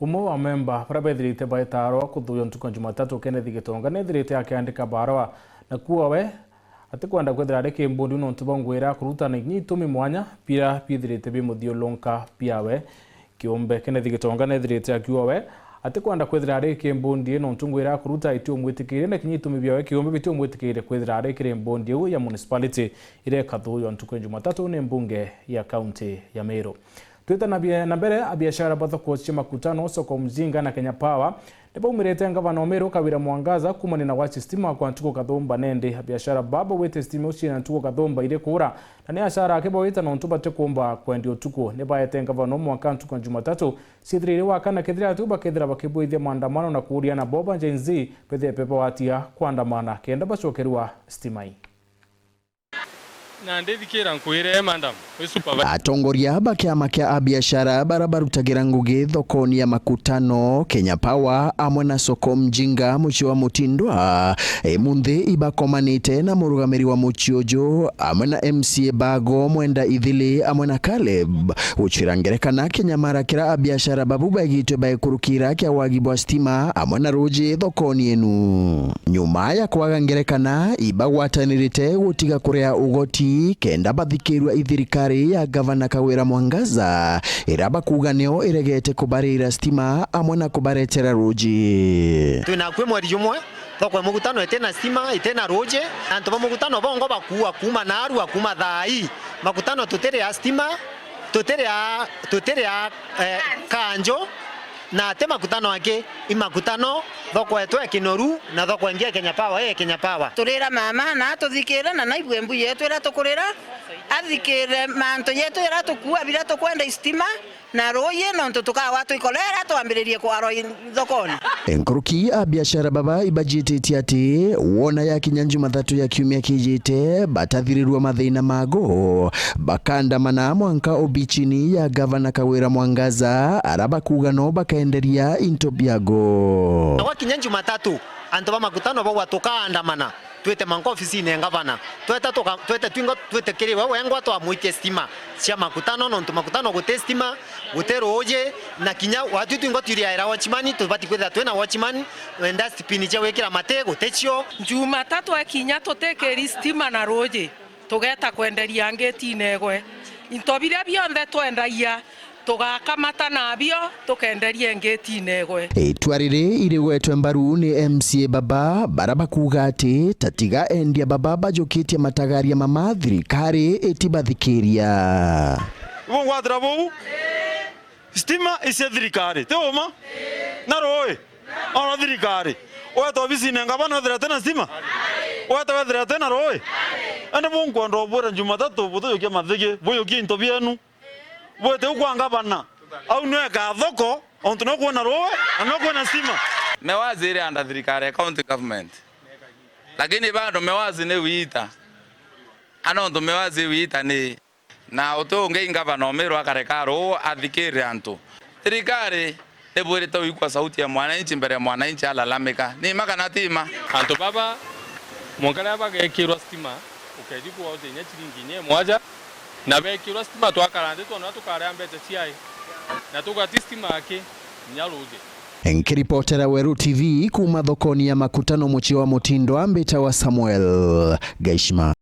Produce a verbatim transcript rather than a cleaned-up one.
Umwe wa memba baria bethirite baitaarwa kuthuuywa ntuku ya Jumatatu, Kenneth Gitonga, nethirite akiandika barua na kuuga we atikwenda kwithira ari kimbundi nontu bwa ngugi iria akuruta na kinya itumi mwanya biria biithirite bimuthiurunka biawe kiumbe. Kenneth Gitonga nethirite akiuga we atikwenda kwithira ari kimbundi nontu ngugi iria akuruta itiumwitikiirie na kinya itumi biawe kiumbe bitiumwitikiirie kwithira ari kiri mbundi iu ya municipality iria ikathuuywa ntuku ya Jumatatu ni mbunge ya kaunti ya Meru. Twitanagie na mbere, abiashara ba thoko cia Makutano, Soko Mjinga na Kenya Power nibaumirite ngavana o Meru Kawira Mwangaza kuumania na gwachi stima kwa ntuku kathumba. Nandi abiashara baba baugite stima iu ciina ntuku kathumba iri kuura, na ni ashara ake baugite nontu batikumba kwendia utuku. Nibaete ngavana o mwanka ntuku ya Jumatatu ciithirire wakana kethira atu bakethira bakibwithia maandamano na kuuria nabo ba Gen Z bethire bebawatiga kwandamana kenda bacokerua stima ii. Na ndithikira nkwire, madam, wi supervisor. Atongoria ba kiama kia abiashara bara barutagira ngugi thokoni ya Makutano, Kenya Power, amwe na Soko Mjinga, mucii wa Mutindwa, imunthi ibakomanite na murugamiri wa mucii uju, amwe na M C A bago Mwenda Ithili, amwe na Caleb, gucwira ngerekana kinyamara kiria abiashara babu baigitwe baekurukira kia wagi bwa stima, amwe na ruuji thokoni inu. Nyuma ya kwaga ngerekana, ibagwatanirite gutiga kuria ugoti kenda bathikirua i thirikari ya Gavana Kawira Mwangaza, iria bakuuga nio iregete kubariira stima amwe na kubaretera ruuji. Twina akui mweri jumwe, thoko ya Mugutano itina stima, itina ruuji, na antu ba Mugutano bongo bakuua kuuma naarua, kuuma thaa ii. Makutano tutiria stima, tutiria, tutiria, eh, kanjo, na ti Makutano aki, i Makutano, thoko yetu e Kinoru, na thoko ingi e Kenya Power, e Kenya Power. Turira mama, na atuthikire, na naigwe mbu yetu iria tukurira, athikire mantu yetu iria tukuua, biria tukwenda i stima, na ruuji, nontu tukagwa twikorera twambiririe kwarwa i thokoni. Nkuruki a biashara baba ibajititie ati wona yakinya Jumathatu ya kiumia kijite, batathirirua mathina mago, bakaandamana mwanka obichini ya Gavana Kawira Mwangaza, ara bakuuga no bakaenderia into biago. Na gwakinya Jumatatu, antu ba Makutano bauga tukaandamana, twite mwanka ofisine ya ngavana. Tweta tuka-, twete twingo twite kiri we wengwa twamwitie stima cia Makutano, nontu Makutano guti stima, guti ruuji, na kinya watwi twingo twiriaira watchman, tubati kwithira twina watchman, dustbin cia gwikira mati guticio. Jumatatu ekinya tutikiri stima na ruuji, tugeta kwenderia ngitine igwe. Into biria bionthe twendagia, tugakamata nabio, tukenderia ngitine igwe. Itua riri irigwetwe mbaru ni M C A baba, bara bakuuga ati tatiga endia baba bajukitie matagaria mama thirikari itibathikiria. Bungwatira buu, stima icia thirikari, ti uma? Na ruui? Ona thirikari. Weta obisine ngavana wethira atina stima? Weta wethira atina ruui? Indi bunkwenda ubwira Jumatatu butujukia mathigi, bujukie into bienu. Bwite u kwa ngavana. Au nio ekaa thoko, ontu no kwina ruui, na no kwina stima. Mewazi iri under thirikari ya county government. Lakini bado Mewazi ni wita. Ana ontu Mewazi wita ni Na uti ungi i ngavana umirwa akareka ruu athikirire antu. Thirikari ibwirite uigua sauti ya mwananchi mbere ya mwananchi alalamika. Ni ma kana ti ma? Antu baba, mwanka riria bagekirwa stima, ukethi kuwa uti inya ciringi inya imwaja, na bekirwa stima twakara nthi twona tukaria mbeca ciai, na tugati stima aki, inya ruuji. Nkiripotera Weru T V kuuma thokoni ya Makutano mucii wa Mutindwa, mbitawa Samuel Gaishima.